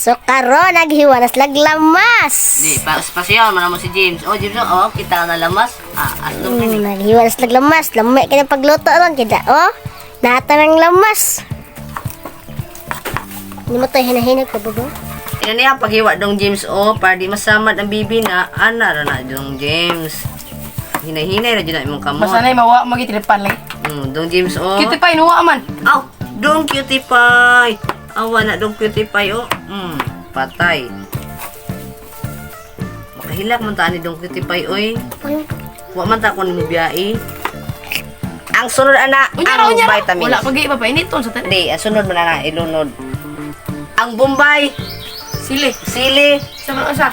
So karon naghiwa na sila lamas. Di, pa spasyon man mo si James. Oh, James, oh, kita na lamas. Ah, aslong Mm, naghiwa na sila lamas. Lamay ka na pagluto ron kita. Oh, natanang lamas. Hindi mo to hinahinag pa ba? Ina niya paghiwa dong James oh, para di masamad ang bibi na ana ra na dong James. Hinahinay ra jud na imong kamot. Basta na mawa mo gitripan lagi. Dong James oh. Cutie pie nuwa man. Aw, dong cutie pie. Awa na dong cutie pie oh. Patay. Makahilak man ta ni dong cutie pie oy. Wa man ta ko nimo biyai. Ang sunod ana, Unya ra ang unya ra. vitamins. Wala pag iba pa initon sa tanan. Hindi, ang sunod man ana ilunod. Ang Bombay, Sili. sili, Sa mga usa.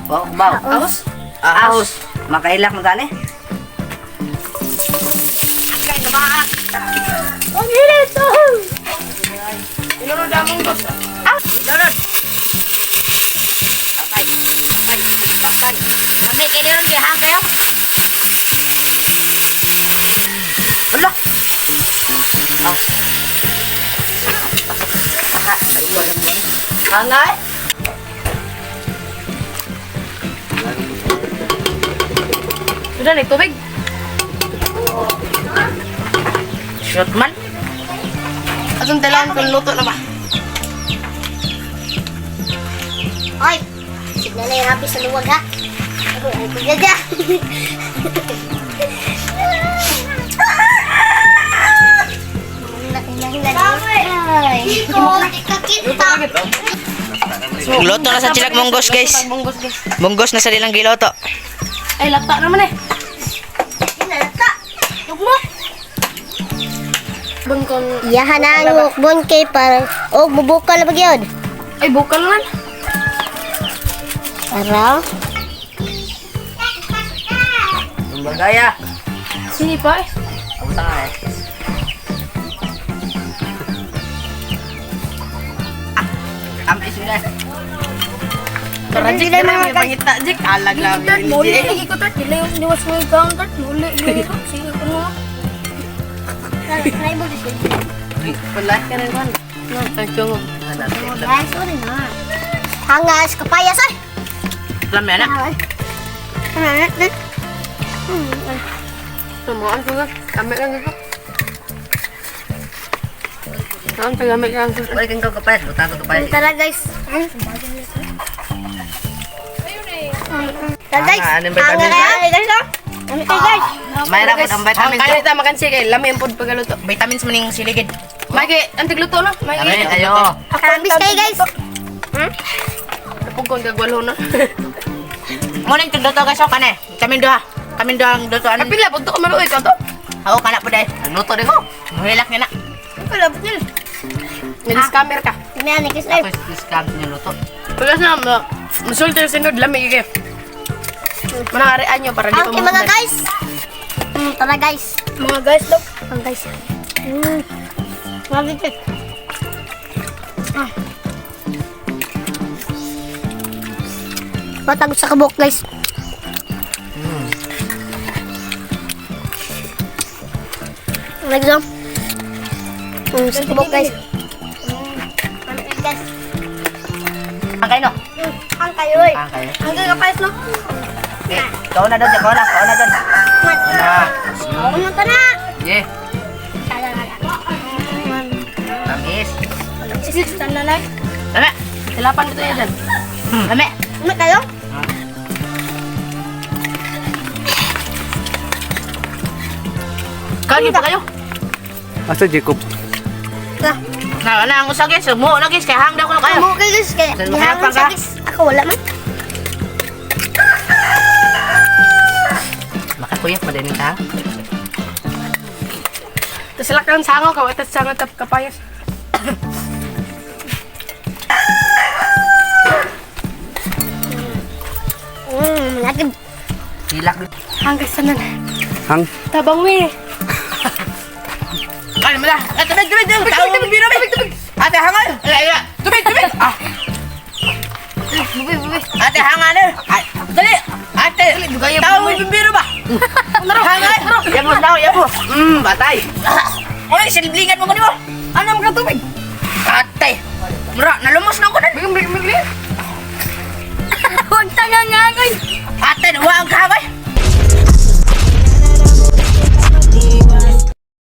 oh, baw. Ahos. Ahos. Makailak man ta ni. Angkay tumaak. Oh, dito. Ilunod among dos. Ilunod. Patay. Patay. Patay. Kami kay ron gihang kayo. Ala. Ah. Aha, naiwan mo. Hangay. Sudah ni tubig. Shot man. Atong talaan kung luto na ba. Oy, signal na yung happy sa luwag ha. Ay, kuya. Luto na sa chilag munggos, guys. Munggos guys. Munggos na sa nilang giloto. Ay lata naman eh. Bungkon. Iyahan na ang ukbon kay para og bubukal na ba gyud? Ay bukal man. Araw. Tumbagaya. Sini pa eh. Ang tanga eh. Ah, Amis na. Rajik na may pangita jik alag labi. Muli lagi ko tart dili yung niwas mo yung tart muli lagi ko sige ko no. Try mo guys. Wala ka rin man. No, tagchungog. Guys, sorry na. Hangas kapayas ay. Alam na. Tumaan ko ka. Kami lang ko. Saan tagamit ka ang Wala kang kapayas, butang ko kapayas. Tara guys. Tara guys. Ah, anong vitamin Hangas guys. ah. Kami kayo guys. May rapot ang vitamins. Kaya ta makan siya kay lami ang pud pagaluto. Vitamins man yung siligid. Mike, ang tigluto no. Amin, Mike. ayo. Kambis kayo guys. Napugkon kagwalo na. Mo nang tigluto guys, oh kane. Kami duha. Kami duha ang luto ano. Kapila pud to ka maluoy ka to. Ako kana po dai. Nagluto din ko. Muhilak niya na. Wala pud yun. Nag-scammer ka. May ano guys. Ay. Ako discount niya luto. Wala na ma. Musulti yung sinod lami gyud. Manangarian nyo para di pa Okay mga guys. Tara guys. Mga guys daw. Ang guys. Mga guys. Ah. Patagos sa kabok guys. Next one. Sa kabok guys. Guys. Ang kayo no. Ang kayo eh. Ang kayo. Ang kayo kapayas no? Okay, ikaw na doon, ikaw na, ikaw na doon. Na. Ano ta na? Yeah, Tara. tamis. Tara na. Lami. Tilapan dito yan dyan. Lami. Ano kayo? Kani pa kayo. Asa Jacob? Ah. Na na ang usa guys, mo na guys kay hang daw ko kayo. Amo kayo guys. Kaya Saan mo kaya gihangon sa pa ka? guys. Ako wala man. Makakuyak pa din ka. Tapos sila kang sango ka, watas sango tap kapayas. Lagi. Hilak. Hanggang sa nan. Hang. Tabang we. Kani mo na. Eh, tubig, tubig, tubig. Tubig, tubig, tubig, tubig. Ate hangal. Ay, ay, tubig, tubig. Ah. Bubi, bubi. Ate hangal. Ay, dali. Ate, tao mo bibiro ba? Hangal. Yabos daw, yabos. Patay. Oy, silblingan mo kanimo. Ano mga tubig? Atay. Mura, nalumos na ko na. Bigyan, bigyan, bigyan. Tangangangoy. Ate, wa.